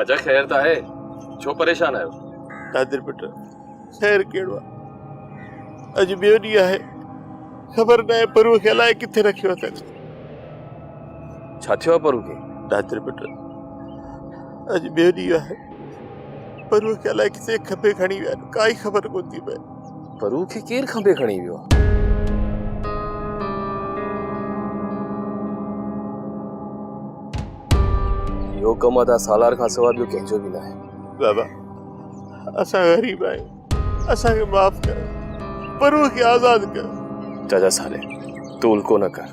چاچا خير ته آهي، ڇو پريشان آهيو؟ قادر پٽ، خير ڪهڙو آهي؟ اڄ ٻيو ڏينهن آهي، خبر ناهي پروء کي الائي ڪٿي رکيو اٿن. ڇا ٿيو آهي پروء کي؟ قادر پٽ، اڄ ٻيو ڏينهن آهي، پروء کي الائي ڪٿي کنڀي کڻي ويا آهن، ڪائي خبر ڪونه ٿي پئي. پروء کي ڪير کنڀي کڻي ويو آهي؟ اهو ڪم ادا سالار کان سواء ٻيو ڪنهن جو به ناهي. بابا اسان غريب آهيون اسان کي معاف ڪر پروء کي آزاد ڪر. چاچا صالح تون الڪو نه ڪر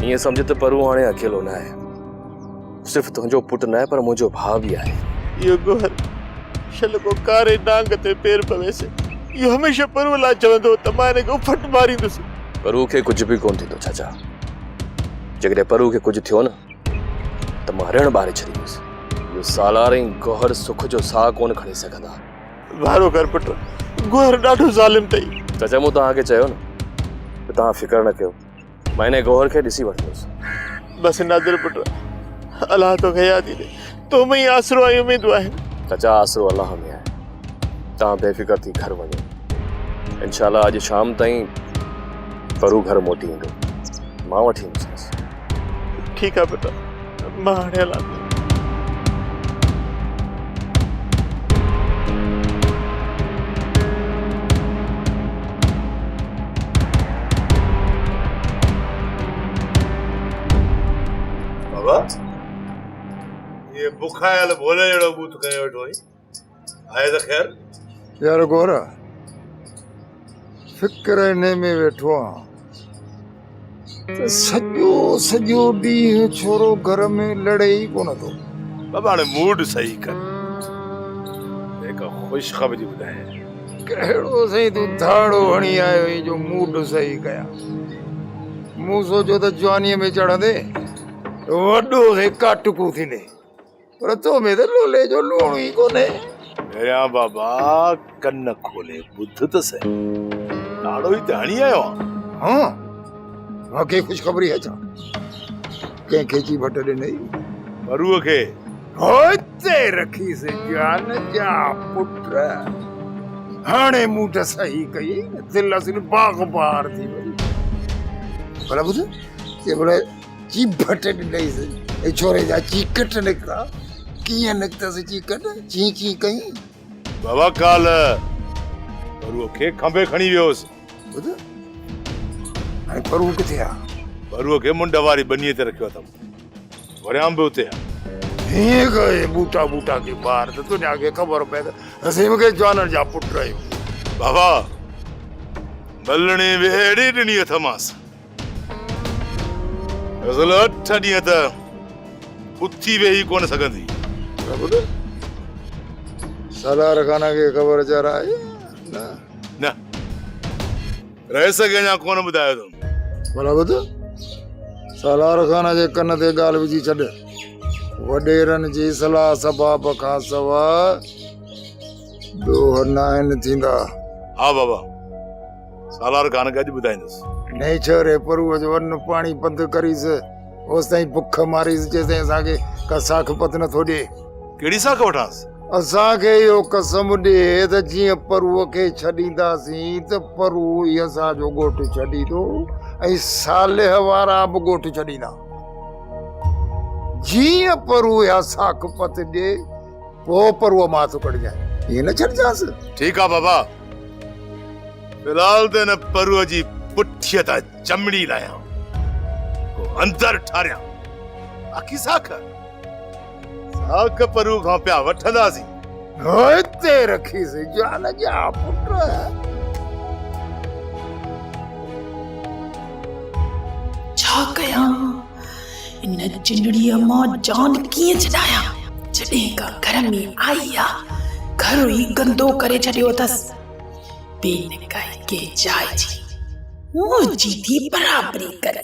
ائين سمجهه ته پرو هاڻي اڪيلو ناهي صرف تنهنجو پٽ ناهي پر منهنجو ڀاء به آهي. اهو گوهر شل ڪو ڪاري نانگ تي پير پويس اهو هميشه پروء لاء چوندو هو ته مان هن کي اڦٽ ماريندس. پروء کي ڪجهه به ڪونه ٿيندو چاچا. جيڪڏهن پرو کي ڪجهه ٿيو نه ته مان رڻ ٻاري ڇڏيندس. اهو سالار ۽ گوهر سک جو ساهه ڪونه کڻي سگهندا. وارو ڪر پٽ، گوهر ڏاڍو ظالم اٿئي. چاچا مون توهان کي چيو نه ته توهان فڪر نه ڪيو، مان انهيء گوهر کي ڏسي وٺندس. بس نادر پٽ، الله توکي حياتي ڏي. تو ۾ ئي آسرو ۽ اميدون آهن. چاچا آسرو الله ۾ آهي. توهان بي فڪر ٿي گهر وڃو. انشاء الله اڄ شام تائين پرو گهر موٽي ايندو. مان وٺي ايندوسانس. ٺيڪ آ پٽ، مان هاڻي هلان ٿو. بابا هي بکايل ڀولي جهڙو ٻوٿ کنيو ويٺو آهين، آهي ته خير؟ يار گورا، فڪر انهي ۾ ويٺو آهان ته سڄو سڄو ڏينهن ڇورو گهر ۾ لڙي ئي ڪونه ٿو. بابا هاڻي موڊ صحيح ڪر ته هڪ خوشخبري ٻڌايان. ڪهڙو سائين تون ڌاڙو هڻي آيو آهين جو موڊ صحيح ڪيان. مون سوچيو ته جوانيء ۾ چڙهندين وڏو سائين ڪاٽڪو ٿيندين پر تو ۾ ته لولي جو لوڻ ئي ڪونهي. پهريان بابا ڪن کولي ٻڌ ته سهي. ڌاڙو ئي ته هڻي آيو آهان. ها واقعي خوشخبري آهي ڇا؟ ڪنهن کي چي ڀٽ ڏنئي؟ پروء کي. هتي رکيس جان جا پٽ. هاڻي مون ته صحيح ڪئي نه دل اصل باغ بهار ٿي وئي. ڀلا ٻڌ چي ڀلا چيڀٽ ڏنئيس ۽ ڇوري جا چيڪٽ نڪتا. ڪيئن نڪتس چيڪٽ؟ چين چين ڪئين؟ بابا ڪالهه پروء کي کنڀي کڻي ويو هوس. ٻڌ هاڻي پرو ڪٿي آ؟ پروء کي منڍ واري ٻنيء تي رکيو اٿم. وريام به اتي آ. هيئن ڪئي ٻوٽا ٻوٽا کي ٻار ته دنيا کي خبر پئي ته اسين به ڪي جوانن جا پٽ آهيون. بابا ملڻي به اهڙي ڏني اٿمانس. اصل اٺ ڏينهن ته اٿي ويهي ڪونه سگهندي. ٻڌ سالار خان کي خبر چار آهي نه؟ نه رئيس کي اڃا ڪونه ٻڌايو اٿم. ڀلا ٻڌ سالار خان جي ڪن تي ڳالهه وجهي ڇڏ. وڏيرن جي صلاح سباب کان سواء ڏوهه ناهن ٿيندا. ها بابا سالار خان کي اڄ ٻڌائيندس. انهيء ڇوري پروء جو ان پاڻي بند ڪريس، اوستائين بک ماريس، جيستائين اسان کي ڪا ساک پت نه ٿو ڏئي. ڪهڙي ساک وٺانس؟ اسان کي اهو قسم ڏي ته جيئن پروء کي ڇڏينداسين ته پرو ئي اسان جو ڳوٺ ڇڏيندو ۽ صالح وارا به ڳوٺ ڇڏيندا. جيئن پرو اها ساک پت ڏئي، پوء پروء مان هٿ ڪڍجانء، ائين نه ڇڏجانس. ٺيڪ آ بابا. في الحال ته هن پروء جي پٺيء تان چمڙي لاهيان، ڪو اندر ٺاريان، باقي ساک، ساک پروء کان پيا وٺنداسين. هتي رکيس جان جا پٽ. ڇا ڪيان؟ ان جنڙيء مان جان ڪيئن ڇڏايان؟ جڏهن کان گهر ۾ آئي آ، گهر ئي گندو ڪري ڇڏيو اٿس. بي نڪائي ڪنهن جاء جي منهنجي ٿي برابري ڪري.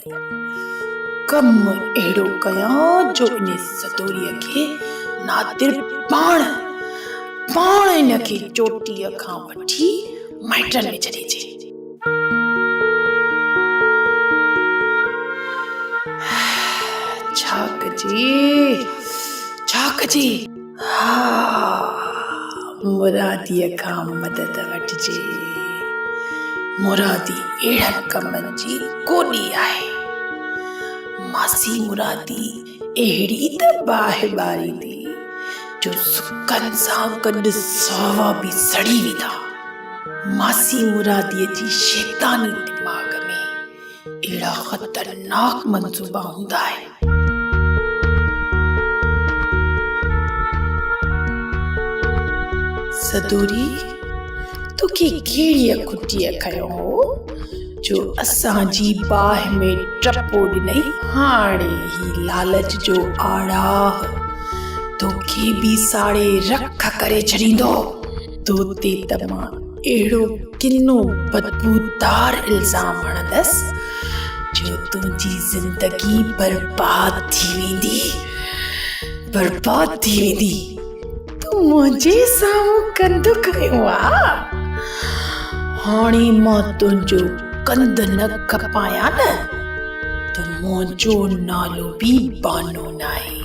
ڪم اهڙو ڪيان جو ان سدوريء کي نادر پاڻ پاڻ ان کي چوٽيء کان وٺي مائٽن ۾ ڇڏي اچي. ڇا ڪجي، ڇا ڪجي؟ ها، مراديء کان مدد وٺجي. مرادي اهڙن ڪمن جي ڪوڏي آهي. ماسي مرادي اهڙي ته باهه ٻاريندي جو سڪن سان گڏ ساوا به سڙي ويندا. ماسي مراديء جي شيطاني دماغ ۾ اهڙا خطرناڪ منصوبا هوندا آهن. سدوري، توکي ڪهڙيء کٽيء کنيو هو جو اسان جي باهه ۾ ٽپو ڏنئي؟ هاڻي هي لالچ جو آڙاهه توکي به ساڙي رک ڪري ڇڏيندو. تو تي ته مان اهڙو ڪنو بدبودار الزام هڻندس جو تنهنجي زندگي برباد ٿي ويندي، برباد ٿي ويندي. تون منهنجي سامهون ڪنڌ کنيو آ، هاڻي مان تنهنجو ڪنڌ نه کپايان نه ته منهنجو نالو به بانو ناهي.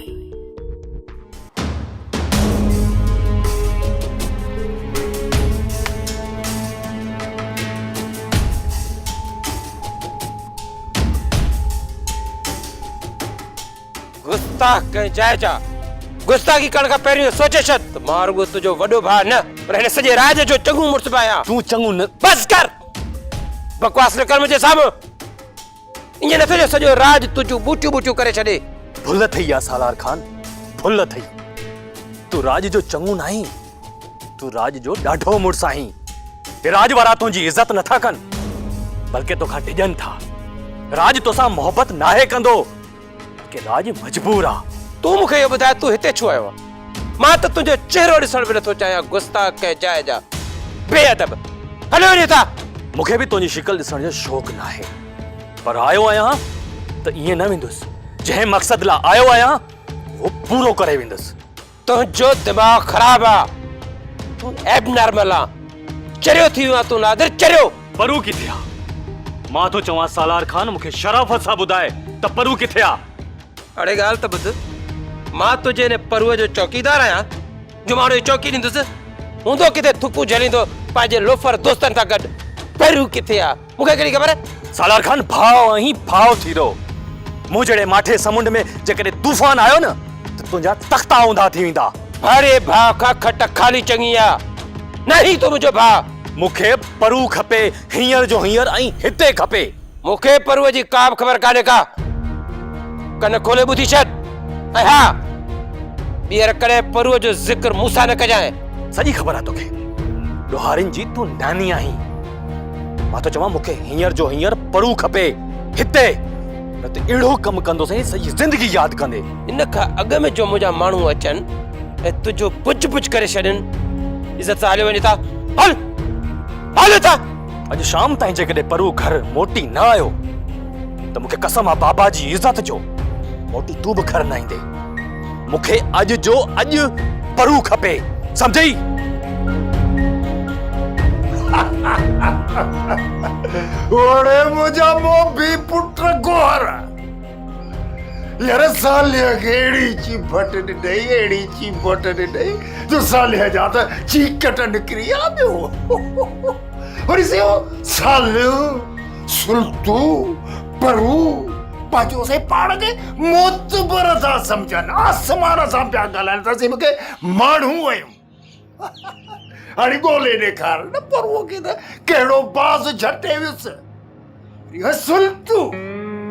گستاخ ڪنهن جاء جا گستاخي ڪرڻ کان پهريون اهو سوچي ڇڏ ته مان رڳو تنهنجو وڏو ڀاء نه پر هن سڄي راڄ جو چڱو مڙس به آهيان. تون چڱو نه. بس ڪر! بڪواس نه ڪر منهنجي سامهون. ائين نه ٿئي جو سڄو راڄ تنهنجون ٻوٽيون ٻوٽيون ڪري ڇڏي. ڀل اٿئي يا سالار خان، ڀل اٿئي. تون راڄ جو چڱو ناهين، تون راڄ جو ڏاڍو مڙس آهين. راڄ وارا تنهنجي عزت نٿا ڪن، بلڪه توکان ڊڄن ٿا. راڄ توسان محبت ناهي ڪندو، بلڪه راڄ مجبور آ. تون مون کي اهو ٻڌاء تون هتي ڇو آيو آهين؟ مان ته تنهنجو چهرو ڏسڻ به نٿو چاهيان گستاخ ڪنهن جاء جا بي ادب! هليو وڃ هتان! مون کي به تنهنجي شڪل ڏسڻ جو شوق ناهي، پر آيو آهيان ته ائين نه ويندس. جنهن مقصد لاء آيو آهيان، اهو پورو ڪري ويندس. تنهنجو دماغ خراب آ، تون ايب نارمل آن، چريو ٿي ويو آن تون نادر، چريو! پرو ڪٿي آ؟ مان ٿو چوان سالار خان مون کي شرافت سان ٻڌاء ته پرو ڪٿي آ؟ اڙي ڳالهه ته ٻڌ، مان تنهنجي ان پروء جو چوڪيدار آهيان جو مان ان کي چوڪي ڏيندس؟ هوندو ڪٿي ٿڪون جهليندو پنهنجي لوفر دوستن سان گڏ، پرو ڪٿي آ؟ مون کي ڪهڙي خبر؟ سالار خان ڀاء آهين ڀاء ٿي رهو. مون جهڙي ماٺي سمنڊ ۾ جيڪڏهن طوفان آيو نه ته تنهنجا تختا اونڌا ٿي ويندا. ڀاڙي ڀاء کان کٽ خالي چڱي آ. ناهين تون منهنجو ڀاء. مون کي پرو کپي هينئر جو هينئر ۽ هتي کپي. مون کي پروء جي ڪا به خبر ڪانهي ڪا. ڪن کولي ٻڌي ڇڏ ۽ ها ٻيهر ڪڏهن پروء جو ذڪر مون سان نه ڪجانء. سڄي خبر آ توکي. ڏوهارين جي تون ناني آهين. مان ٿو چوان مون کي هينئر جو هينئر پرو کپي. هتي. نه ته اهڙو ڪم ڪندوسين سڄي زندگي ياد ڪندين. ان کان اڳ ۾ جو منهنجا ماڻهو اچن ۽ تنهنجو پچ پچ ڪري ڇڏين. عزت سان هليو وڃ هتان. هل. هل هتان. اڄ شام تائين جيڪڏهن پرو گهر موٽي نه آيو ته مون کي قسم آ بابا جي عزت جو موٽي تون به گهر نه ايندين. مون کي اڄ جو اڄ پرو کپي سمجهئي؟ اڙي منهنجا موڀي پٽ گوهر يار صالح کي اهڙي چيڀٽ ڏنئي اهڙي چيڀٽ ڏنئي جو صالح جا ته چيڪٽ نڪري آ پيو وري سيو صالح سلطو پرو پنهنجو سائين پاڻ کي معتبر ٿا سمجهن، آسمان سان پيا ڳالهائن ته اسين به ڪي ماڻهو آهيون. هاڻي ڳولي ڏيکار نه پروء کي ته ڪهڙو باز جهٽي ويس. سلطو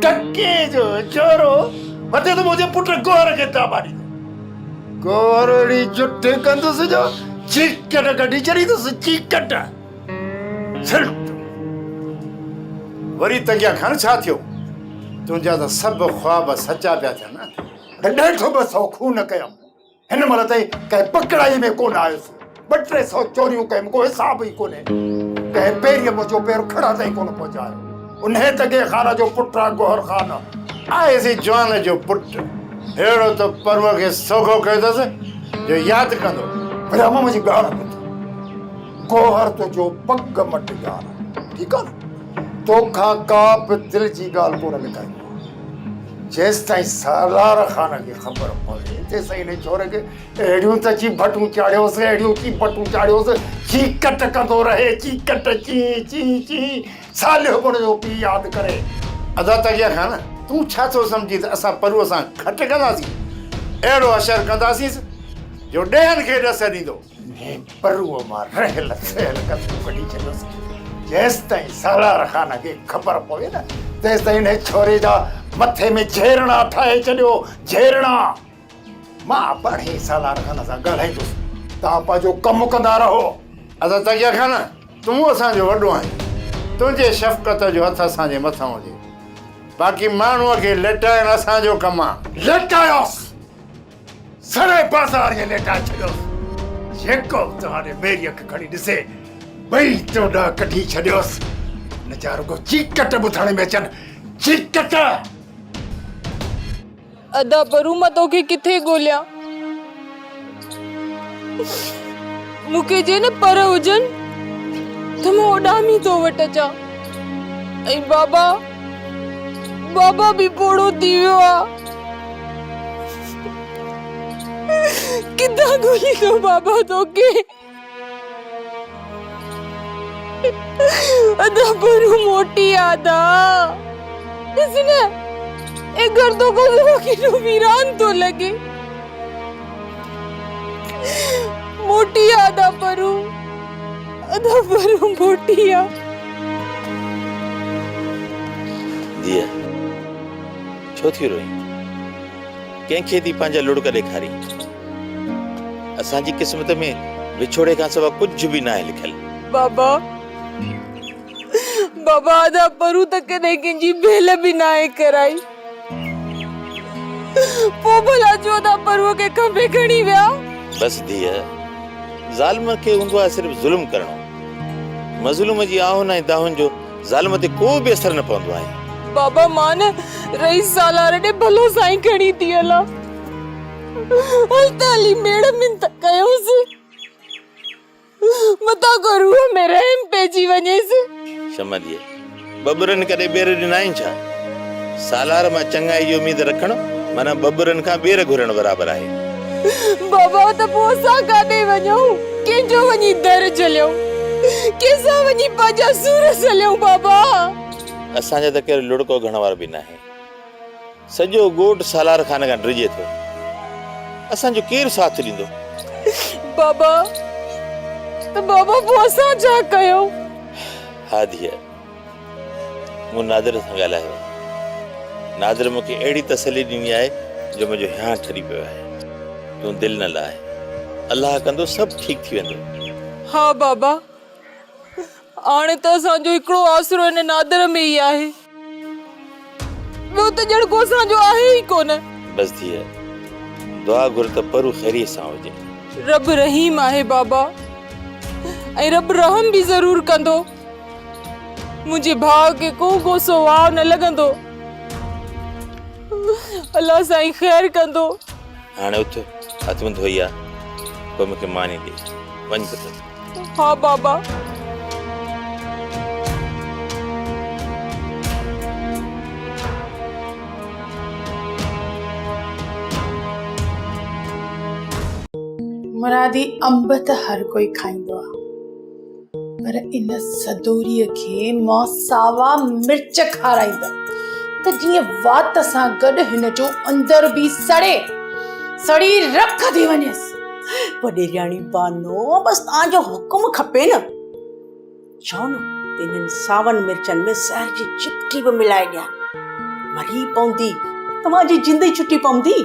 ٽڪي جو چورو وتي ته منهنجي پٽ گوهر کي تابا ڏيندو. گوهر اهڙي جٺ ڪندس جو چيڪٽ ڪڍي ڇڏيندس چيڪٽ. سلٽ. وري تنگيا خان ڇا ٿيو؟ تنهنجا ته سڀ خواب سچا پيا ٿين نه. ڏيڍ ٻه سئو خون ڪيم، هن مهل تائين ڪنهن پڪڙائي ۾ ڪونه آيس. ٻه ٽي سئو چوريون ڪيم، ڪو حساب ئي ڪونهي. ڪنهن پيريء منهنجو پير کڙهه تائين ڪونه پهچايو. انهيء تنگي خان جو پٽ آ گوهر خان. آهي سي جوان جو پٽ. اهڙو ته پروء کي سوگهو ڪيو اٿس جو ياد ڪندو. ڀلا منهنجي ڳالهه ٻڌ. گوهر تنهنجو پڳ مٽ يار آ، ٺيڪ آ نه؟ توکان ڪا به دل جي ڳالهه ڪونه لڪائيندو آ. جيستائين سالار خان کي خبر پوي، تيستائين هن ڇوري کي اهڙيون ته چيڀٽون چاڙهيوس، اهڙيون چيڀٽون چاڙهيوس، چيڪٽ ڪندو رهي، چيڪٽ، چين چين چين، صالح بڻ جو پيء ياد ڪري. ادا تڳيا خان، تون ڇا ٿو سمجهين ته اسان پروء سان گهٽ ڪنداسين؟ اهڙو حشر ڪنداسينس جو ڏيهن کي ڏس ڏيندو. انهيء پروء مان رهيل سهيل ڪسرون ڪڍي ڇڏيوس. جيستائين سالار خان کي خبر پوي نه، تيستائين انهيء ڇوري جا مٿي ۾ جهيرڻا ٺاهي ڇڏيو، جهيرڻا! مان پاڻهي سالار خان سان ڳالهائيندس، توهان پنهنجو ڪم ڪندا رهو. ادا تڳيا خان، تون اسان جو وڏو آهين، تنهنجي شفقت جو هٿ اسان جي مٿان هجي. باقي ماڻهوء کي ليٽائڻ اسان جو ڪم آ. ليٽايوس! سڙي بازار ائين ليٽائي ڇڏيوس، جيڪو به توهان ڏي ميري اک کڻي ڏسي، ٻئي چوڏا ڪڍي ڇڏيوس. هن جا رڳو چيڪٽ ٻڌڻ ۾ اچن، چيڪٽ! ادا پرو مان توکي ڪٿي ڳوليان؟ مون کي جي نه پر هجن ته مان اڏامي تو وٽ اچان. ۽ بابا، بابا به پوڙهو ٿي ويو آ. ڪٿان ڳوليندو بابا توکي؟ ادا پرو موٽي آ ادا. ڏس نه اي گهر توکان سوا ڪيڏو ويران ٿو لڳي. موٽي آ ادا پرو، ادا پرو موٽي آ. ڌيء ڇو ٿي روئين؟ ڪنهن کي ٿي پنهنجا لڙڪ ڏيکارين؟ اسان جي قسمت ۾ وڇوڙي کان سوا ڪجهه به ناهي لکيل. بابا، بابا ادا پرو ته ڪڏهن ڪنهن جي ڀيل به ناهي ڪرائي. پوء ڀلا ڇو ادا پروء کي کنڀي کڻي ويا؟ بس ڌيء، ظالم کي هوندو آهي صرف ظلم ڪرڻو. مظلوم جي آهن ۽ دانهن جو ظالم تي ڪو به اثر نه پوندو آهي. بابا مان نه رئيس سالار ڏي ڀلو سائين کڻي ٿي هلان. هل ته هلي ميڙ منٿ ڪيونس. متان ڪو روح ۾ رحم پئجي وڃيس. شمع ڌيء، ٻٻرن ڪڏهن ٻير ڏنا آهن ڇا؟ سالار مان چڱائي جي اميد رکڻ معنيٰ ٻٻرن کان ٻير گهرڻ برابر آهي. بابا ته پوء اسان ڪاڏي وڃون؟ ڪنهن جو وڃي در جهليون؟ ڪنهن سان وڃي پنهنجا سور سليون بابا؟ اسان جا ته ڪير لڙڪ اگهڻ وارو به ناهي. سڄو ڳوٺ سالار خان کان ڊڄي ٿو. اسان جو ڪير ساٿ ڏيندو؟ بابا ته بابا پوء اسان ڇا ڪيون؟ ها ڌيء، مون نادر سان ڳالهايو آهي. نادر مون کي اهڙي تسلي ڏني آهي جو منهنجو هيانء ٺري پيو آهي. تون دل نه لاهه. الله ڪندو سڀ ٺيڪ ٿي ويندو. ها بابا، هاڻي ته اسان جو هڪڙو آسرو هن نادر ۾ ئي آهي. ٻيو ته ڄڻ ڪو اسان جو آهي ئي ڪونه. بس ڌيء، دعا گهر ته پرو خيريت سان هجي. رب رحيم آهي بابا ۽ رب رحم به ضرور ڪندو. منهنجي ڀاء کي ڪو گوسو واء نه لڳندو. الله سائين خير ڪندو. هاڻي اٿ، هٿ منهن ڌوئي آ، پوء مون کي ماني ڏي. وڃ پٽ. ها بابا. مرادي انب ته هر ڪوئي کائيندو آ پر ان سدوريء کي مان ساوا مرچ کارائيندم ته جيئن وات سان گڏ هن جو اندر به سڙي سڙي رک ٿي وڃيس. وڏيرياڻي بانو بس توهان جو حڪم کپي نه. چئو نه ته انهن ساون مرچن ۾ زهر جي چپٽي به ملائي ڏيان. مري پوندي، توهان جي جند ئي ڇٽي پوندي.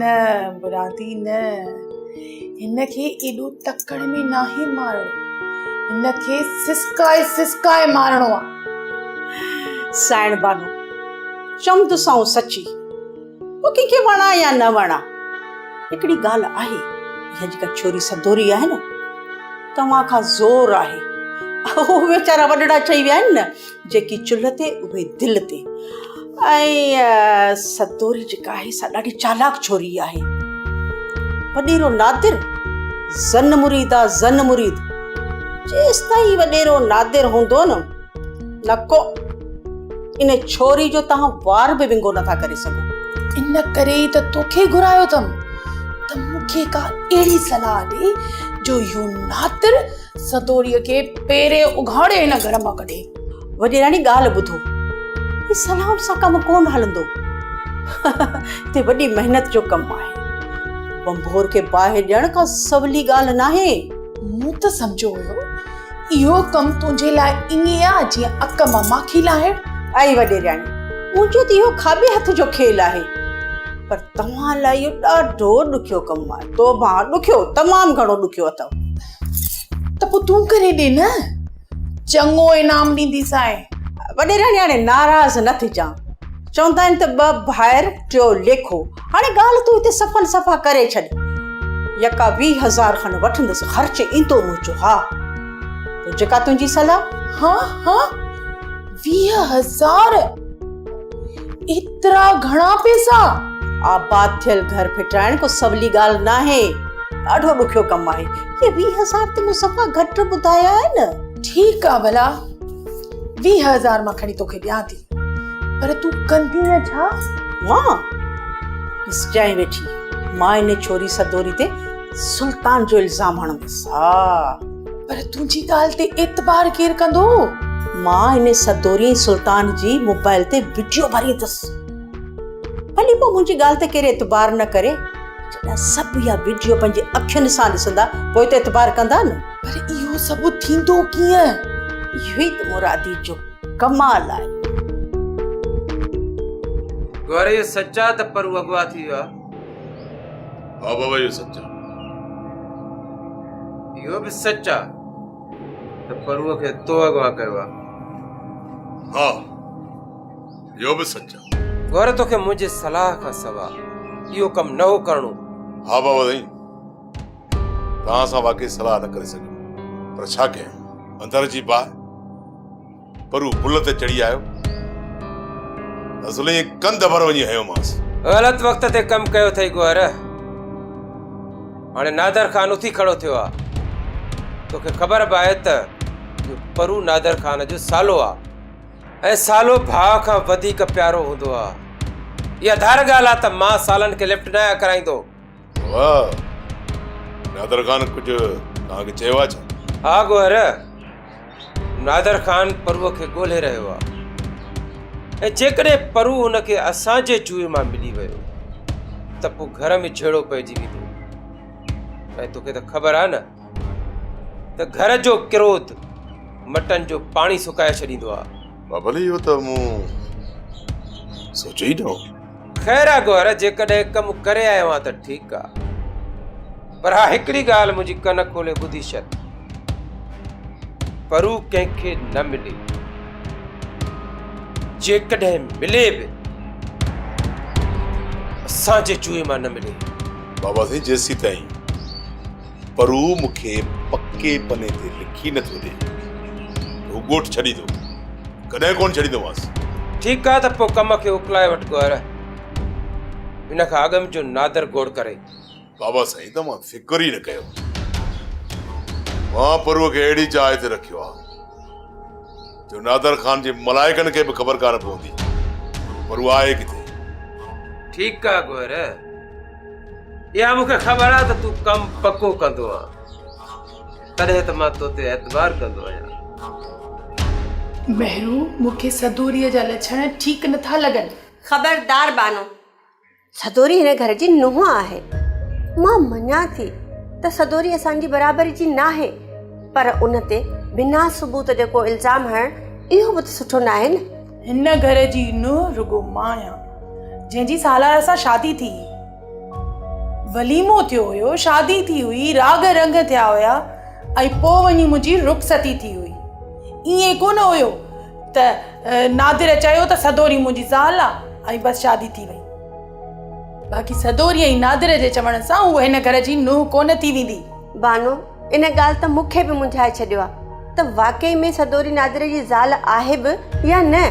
نه مرادي نه، هن کي ايڏو تڪڙ ۾ ناهي مارڻو، هن کي سسڪائي سسڪائي مارڻو آ. سائڻ بانو، چوندسانو سچي. پوء ڪنهن کي وڻان يا نه وڻان، هڪڙي ڳالهه آهي، اها جيڪا ڇوري سدوري آهي نه، توهان کان زور آهي. هو ويچارا وڏڙا چئي ويا آهن نه، جيڪي چلهه تي اهي دل تي. ۽ سدوري جيڪا آهي سا ڏاڍي چالاڪ ڇوري آهي. وڏيرو نادر زن مريد آ زن مريد. جيستائين وڏيرو نادر هوندو نه، نڪو. ان ڇوري جو توهان وار به ونگو نٿا ڪري سگهو. ان ڪري ئي ته توکي گهرايو اٿم ته مون کي ڪا اهڙي صلاح ڏي جو اهو ناتر سدوريء کي پيرين اگهاڙي هن گهر مان ڪڍي. وڏي راڻي ڳالهه ٻڌو، هي صلاحن سان ڪم ڪونه هلندو. هتي وڏي محنت جو ڪم آهي. ڀنڀور کي باهه ڏيڻ ڪا سولي ڳالهه ناهي. مون ته سمجهيو هيو اهو ڪم تنهنجي لاء ائين آ جيئن اڪ مان ماکي لاهڻ. ائي وڏي راڻي، منهنجو ته اهو کاٻي هٿ جو کيل آهي، پر توهان لاء اهو ڏاڍو ڏکيو ڪم آهي. توبهان، ڏکيو، تمام گهڻو ڏکيو اٿئو. ته پوء تون ڪري ڏي نه، چڱو انعام ڏينديسانء. وڏي راڻي هاڻي ناراض نه ٿجان. چوندا آهن ته ٻه ڀائر ٽيو ليکو. هاڻي ڳالهه تون هتي صفن صفا ڪري ڇڏ. يڪا 20 هزار کن وٺندس، خرچ ايندو منهنجو. ها، پوء جيڪا تنهنجي صلاح. ها ها، 20 هزار! ايترا گهڻا پئسا! آباد ٿيل گهر ڦٽرائڻ ڪو سولي ڳالهه ناهي. ڏاڍو ڏکيو ڪم آهي. اهي 20 هزار ته مون صفا گهٽ ٻڌايا آهن. ٺيڪ آ ڀلا، 20 هزار مان کڻي توکي ڏيان ٿي، پر تون ڪندينء ڇا؟ مان؟ ڏسجانء ويٺي، مان ان ڇوري سدوري تي سلطان جو الزام هڻندس. ها. پر تنهنجي ڳالهه تي اعتبار ڪير ڪندو؟ مان ان سدوري ۽ سلطان جي موبائل تي وڊيو ڀريندس. ڀلي پوء منهنجي ڳالهه تي ڪير اعتبار نه ڪري. جڏهن سڀ اها وڊيو پنهنجي اکين سان ڏسندا پوء ته اعتبار ڪندا نه. پر اهو سڀ ٿيندو ڪيئن؟ اهو ئي ته مرادي جو ڪمال آهي. گوري اهو سچ آ ته پرو اغوا ٿي ويو آ. ها بابا اهو سچ آ. اهو به سچ آ ته پروء کي تو اغوا ڪيو آ. ها اهو به سچ آ. گور توکي منهنجي صلاح کان سوا اهو ڪم نه هو ڪرڻو. ها بابا سائين توهان سان واقعي صلاح نه ڪري سگهيم پر ڇا ڪيان اندر جي باهه پرو پل تي چڙهي آيو. اصل ائين ڪنڌ ڀر وڃي هنيومانس. غلط وقت تي ڪم ڪيو اٿئي گوهر. هاڻي نادر خان اٿي کڙو ٿيو آ. توکي خبر به آهي ته اهو پرو نادر خان جو سالو آ ۽ سالو ڀاء کان وڌيڪ پيارو هوندو آ. اها ڌار ڳالهه آ ته مان سالن کي لفٽ ناهيان ڪرائيندو. واهه! نادر خان ڪجهه توهان کي چيو آ ڇا؟ ها گوهر. نادر خان پروء کي ڳولهي رهيو آهي ۽ جيڪڏهن پرو هن کي اسان جي جوء مان ملي ويو ته پوء گهر ۾ جهيڙو پئجي ويندو ۽ توکي ته خبر آهي نه ته گهر جو ڪروڌ مٽن جو پاڻي سڪائي ڇڏيندو آهي. بابل اهو ته مون سوچيو ئي نه هو. خير آ گوهر جيڪڏهن ڪم ڪري آيو آهين ته ٺيڪ آ پر ها هڪڙي ڳالهه منهنجي ڪن کولي ٻڌي ڇڏ پرو ڪنهن کي نه ملي جيڪڏهن ملي به اسان جي جوئي مان نه ملي. بابا سائين جيسيتائين پرو مون کي پڪي پني تي لکي نه ٿو ڏي ته هو ڳوٺ ڇڏيندو ڪڏهن ڪونه ڇڏيندومانس. ٺيڪ آ ته پوء ڪم کي اڪلائي وٺ گوهر. ان کان اڳ ۾ جو نادر گوڙ ڪري. بابا سائين توهان فڪر ئي نه ڪيو. مان پروء کي اهڙي جاء تي رکيو آ جو نادر خان جي ملائڪن کي به خبر ڪانه پوندي پرو آهي ڪٿي. ٺيڪ آ گوهر. اها مون کي خبر آ ته تون ڪم پڪو ڪندو آن. تڏهن ته مان تو تي اعتبار ڪندو آهيان. مهرو، مون کي سدوريء جا لڇڻ ٺيڪ نه ٿا لڳن. خبردار بانو، سدوري هن گهر جي نونهن آهي. مان مڃان ٿي ته سدوري اسان جي برابري جي ناهي، پر ان تي بنا ثبوت جي ڪو الزام هڻڻ اهو به ته سٺو ناهي نه. هن گهر جي نونهن رڳو مان آهيان، جنهن جي سالار سان شادي ٿي هئي. وليمو ٿيو هيو، شادي ٿي هئي، راڳ رنگ ٿيا هيا ۽ پوء وڃي منهنجي رخصتي ٿي هئي. ائين ڪونه هيو ته نادر چيو ته سدوري منهنجي زال آ ۽ بس شادي ٿي وئي. باقي سدوري ۽ نادر جي چوڻ سان هوء هن گهر جي نونهن ڪونه ٿي ويندي. بانو، ان ڳالهه ته مون کي به منجهائي ڇڏيو آ ته واقعي ۾ سدوري نادر جي زال آهي به يا نه؟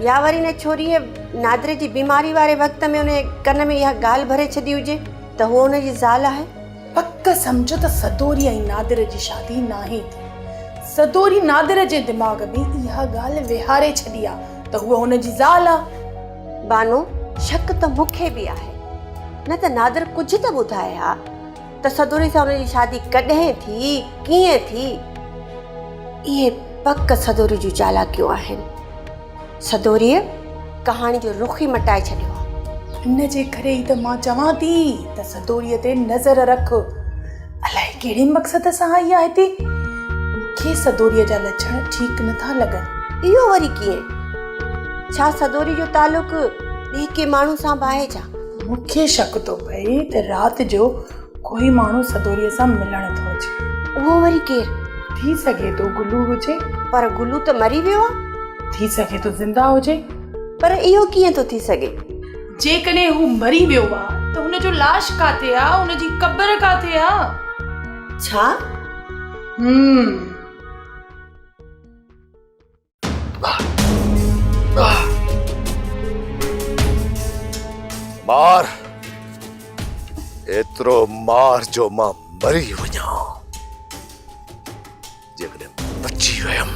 يا وري ان ڇوريء نادر جي بيماري واري وقت ۾ ان جي ڪن ۾ اها ڳالهه ڀري ڇڏي هجي ته هوء ان جي زال آهي؟ پڪ سمجهه ته سدوري ۽ نادر جي شادي ناهي ٿي. سدوري نادر جي دماغ ۾ اها ڳالهه ويهاري ڇڏي آ. ته هوء هن جي زال آ. بانو، شڪ ته مون کي به آهي. نه ته نادر ڪجهه ته ٻڌائي ها ته سدوري سان هن جي شادي ڪڏهن ٿي، ڪيئن ٿي. اهي پڪ سدوري جون چالاڪيون آهن. سدوريء ڪهاڻي جو رخ ئي مٽائي ڇڏيو آ. ان جي ڪري ئي ته مان چوان ٿي ته سدوريء تي نظر رک. الائي ڪهڙي مقصد سان آئي آ هتي. مون کي سدوريء جا لڇڻ ٺيڪ نه ٿا لڳن. اهو وري ڪيئن؟ ڇا سدوري جو تعلق ٻئي ڪنهن ماڻهو سان به آهي ڇا؟ مون کي شڪ ٿو پئي ته رات جو ڪوئي ماڻهو سدوريء سان ملڻ ٿو اچي. اهو وري ڪير؟ ٿي سگهي ٿو گلو هجي. پر گلو ته مري ويو آ. ٿي سگهي ٿو زنده هجي. پر اهو ڪيئن ٿو ٿي سگهي؟ جيڪڏهن هو مري ويو آ ته هن جو لاش ڪاٿي آ؟ هن جي قبر ڪاٿي آ؟ ڇا؟ هم. مار ايترو مار جو مان مري وڃان جيڪڏهن بچي ويم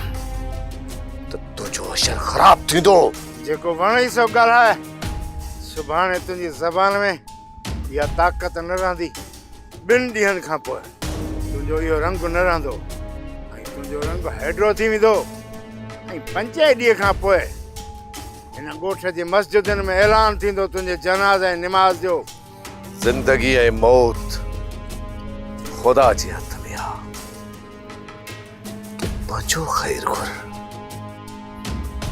ته تنهنجو حشر خراب ٿيندو. جيڪو وڻئي سو ڳالهاء، سڀاڻي تنهنجي زبان ۾ اها طاقت نه رهندي. ٻن ڏينهن کان پوء تنهنجو اهو رنگ نه رهندو ۽ تنهنجو رنگ هيڊرو ٿي ويندو ۽ پنجين ڏينهن کان پوء هن ڳوٺ جي مسجدن ۾ اعلان ٿيندو تنهنجي جنازي ۽ نماز جو. زندگي ۽ موت خدا جي هٿ ۾ آ. تون پنهنجو خير گهر.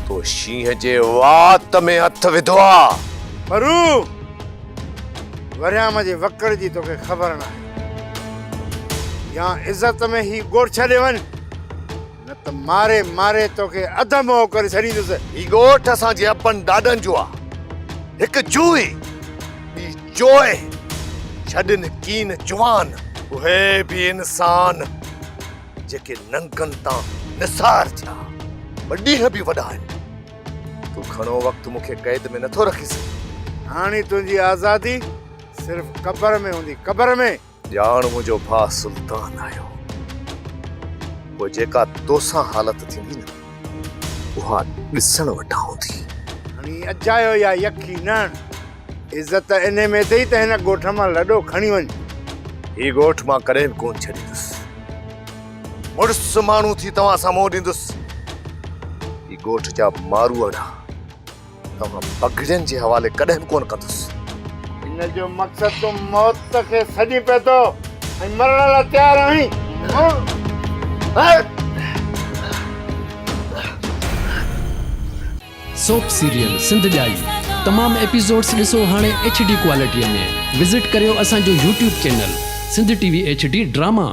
تو شينهن جي وات ۾ هٿ وڌو آ. پرو! وريام جي وڪڙ جي توکي خبر ناهي. يا عزت ۾ هي ڳوٺ ڇڏي وڃ، نه ته ماري ماري توکي اڌ مئو ڪري ڇڏيندس. هي ڳوٺ اسان جي ابن ڏاڏن جو آ. هڪ جوئي، ٻي جوئي، ڇڏن ڪين جوان. اهي به انسان جيڪي ننگن تان نثار ٿيا. ٻه ڏينهن به وڏا آهن. تون گهڻو وقت مون کي قيد ۾ نٿو رکي سگهين. هاڻي تنهنجي آزادي صرف قبر ۾ هوندي، قبر ۾. ڄاڻ منهنجو ڀاء سلطان آيو. پوء جيڪا توسان حالت ٿيندي نه، اها ڏسڻ وٽان هوندي. هڻي اجايو يا يکي نه هڻ. عزت انهي ۾ اٿئي ته هن ڳوٺ مان لڏو کڻي وڃ. هي ڳوٺ مان ڪڏهن به ڪونه ڇڏيندس. مڙس ماڻهو ٿي توهان سان منهن ڏيندس. هي ڳوٺ جا ماروئڙا توهان بگهڙين جي حوالي ڪڏهن به ڪونه ڪندس. ان جو مقصد تون موت کي سڏين پيو ٿو ۽ مرڻ لاء تيار آهين. سوپ سيريل سنڌ ڄائي تمام ايپيسوڊس ڏسو هاڻي ايڇ ڊي ڪوالٽي ۾ وزٽ ڪريو اسان جو YouTube channel Sindh T V H D drama.